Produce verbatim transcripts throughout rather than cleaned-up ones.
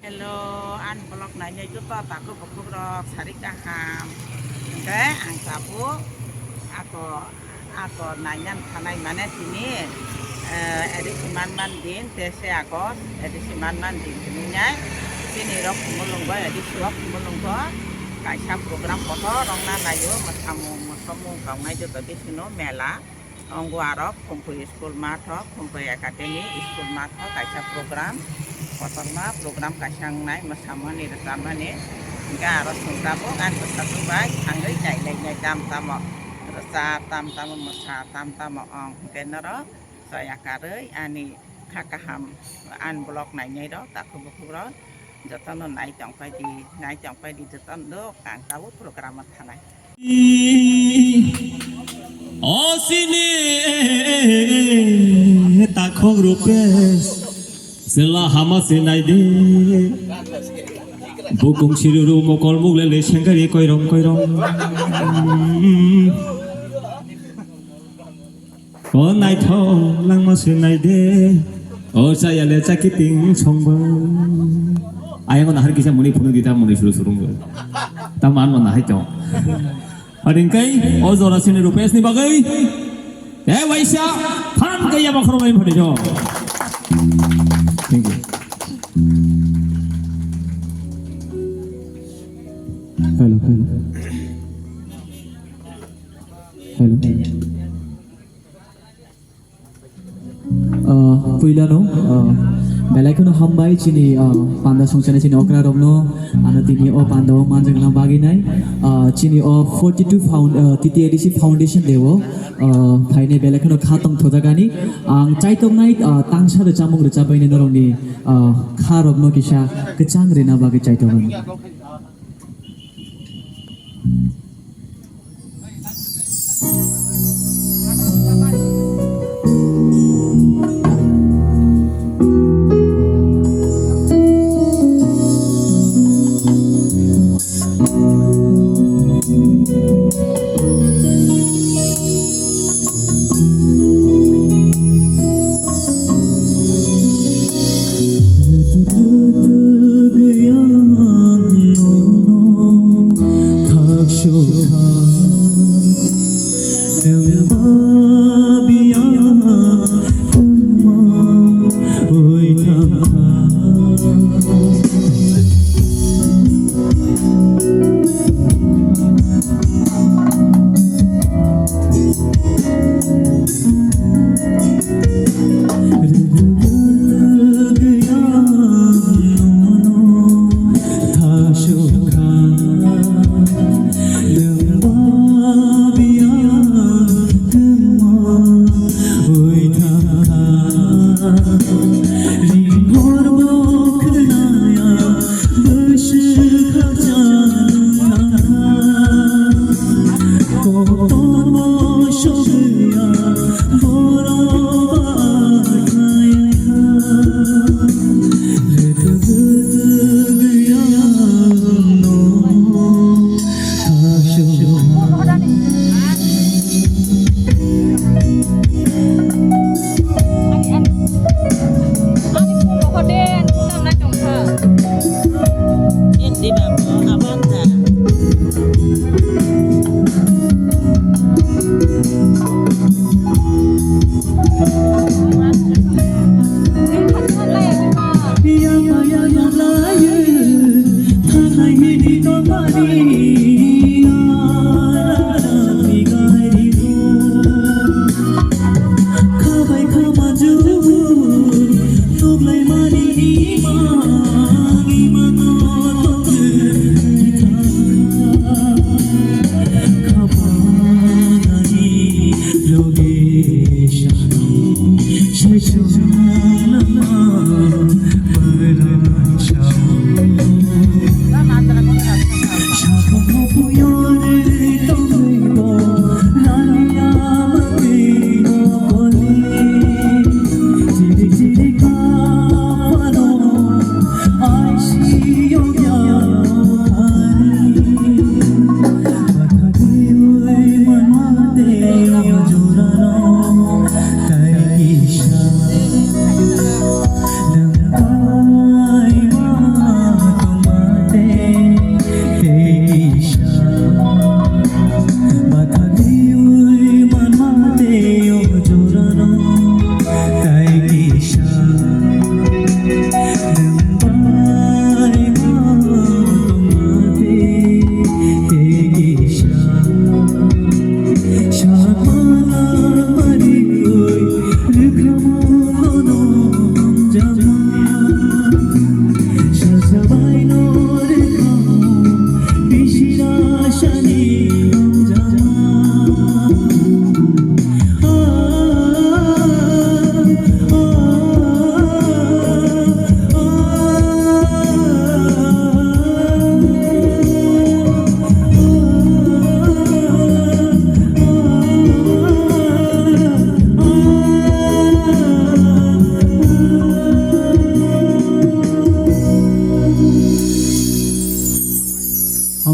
Hello, ani vlog nainai joto takhuk bukhuk rok sari kaham. Hwnkhe ang tabuk ako, ako naina thanai mane tini, eh, edisi manman din, teise August, edisi manman din tini nai. Chini rok Khumulwng bo, edisi o Khumulwng bo kaisa program kotor rok na naio, mwsamung, mwsamung kaunai joto bisino mela. Onggo aro Khumpui school matho, Khumpui academy school matho kaisa program, kotorma program kaisa wngnai, mwsamani, rwchapmani, hwnkhe aro chwng tabuk ani bwsajwk bai thangwi nailainai, tam tamo rwchap, tam tamo mwsa, tam tamo ong, hwnkhe norok chaya karwi ani kha kaham ani vlog nainairok takhuk bukhukrok. Jotono nai tongpai di, nai tongpai di jotono, ang tabuk program o thanai. O sini takhuk Rupesh, sela hama se nai de. Bukung siruru mokol mugle le sengkari koirong koirong. O naithok langma se nai de. O chaya le chakiting songbo. Ayang nahar kisa muni phunu di ta muni suru surung. Ta man mo nahai to. Ading kai o jora sini Rupesh ni bagai. Eh waisa phan kai ya bakhro mai phadi jo. Thank you. Hello, hello. Hello. Ah, puilano, ah, belai kheno hambai chini, ah, panda songchana chini okra rokno, ano tini o panda o manjakna bagwi nai, ah, chini o forty-two found, ah, T T A D C Foundation Day o, ah, phainai belai kheno kha tong thojak ani. Ang chaitoknai, ah, tangsa rwchapmung rwchapbaini norokni, ah, kha rokno kisa kwchang rwna bagwi chaitoknai.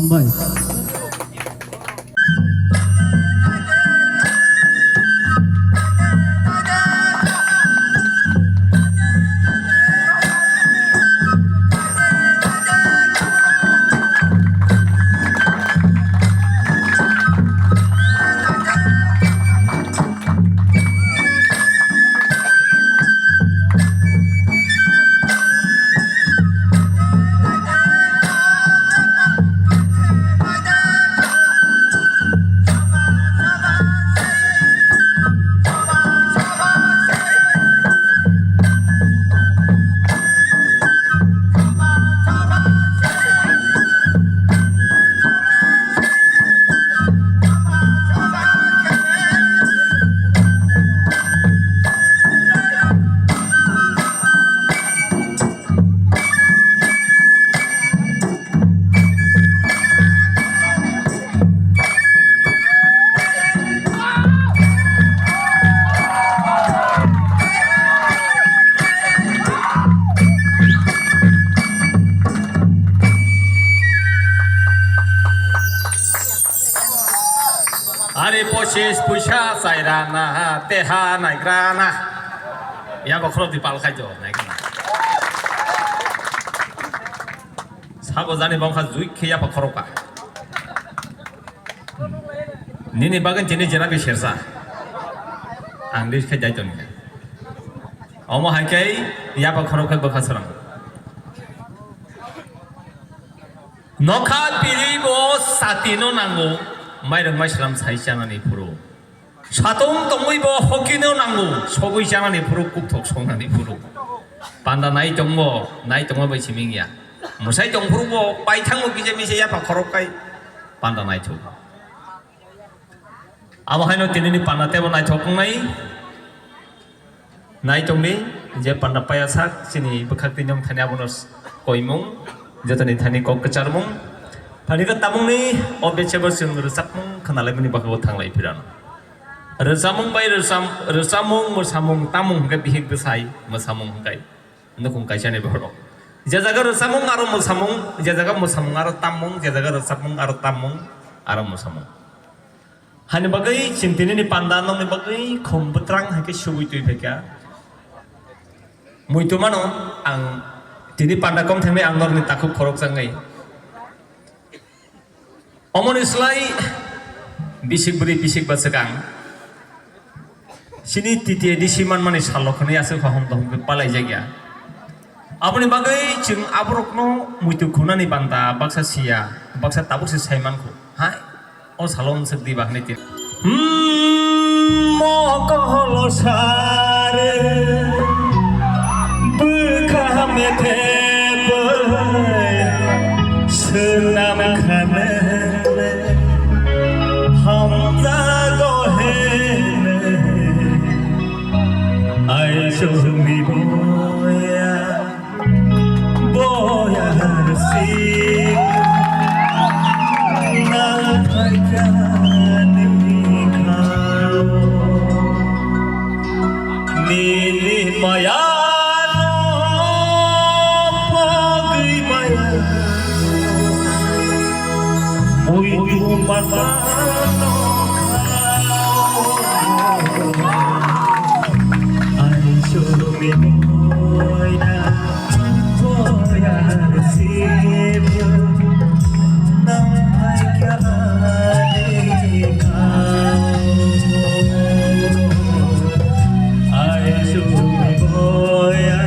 Bai. Ari pochis puisa chairana teha naigrana. Yabo khorok di pal khai jo naigrana. Sabo jani bongkha juik khe yapha khorokha. Nini bagwi tini jera bi sersa. Ang di khe jai tongkha. Omo hai khe yapha khorok khe bwkha srang. Nokha pili bo sati no nango, mairang maislam sai chanani phuru. Satung tongwi bo hoki no nango, sogwi chanani phuru, kukthok songnani phuru. Panda nai tongbo, nai tongma bai siming ya. Mwsai tong phuru bo paithango kisa misa yapha khorok kai panda nai thuk. Abo haino tinini panda tebo naithok wngnai. Nai tongdi, je panda paya sak, chini bwkhak twi nong thani abono s-, koimung, jotoni thani kok kwcharmung. Thani khe tamungni o bechebo chwng rwchapmung khwnalaimani bagwi thanglai phirano. Rwchapmung bai rwcham-, rwchapmung, mwsamung, tamung hwnkhe bihik bwsai mwsamung hwnkhe nukhung kaisani borok. Je jaga rwchapmung aro mwsamung, je jaga mwsamung aro tamung, je jaga rwchapmung aro tamung, aro mwsamung. Hani bagwi chwng tinini panda nokni bagwi khum bwtrang hai khe sugwi twi phaikha. Muitu mano ang tini panda kom thangwi ang norni takhuk khorok changwi. Omoni slai bisik bwrwi bisik ba swkang. Chini T T A D C manmani salo khwnwi aswk hohom dohom khe palaijakya. Aboni bagwi chwng aborokno muitu khunani banta baksa siya, baksa tabuk se sai mankhu. Hai, o salo wngswk di ba hwnwi tini. Hmm, mokolo sare, bwkha methe bai, swnam khane. Hamjago hene, ai chumi boya, boya si, na thai kani khao. Nini maya no pogwi maya, muitu mata no khao. Ai chumi boya, boya sibyo, nang hai kya ani khao. Ai chumi boya.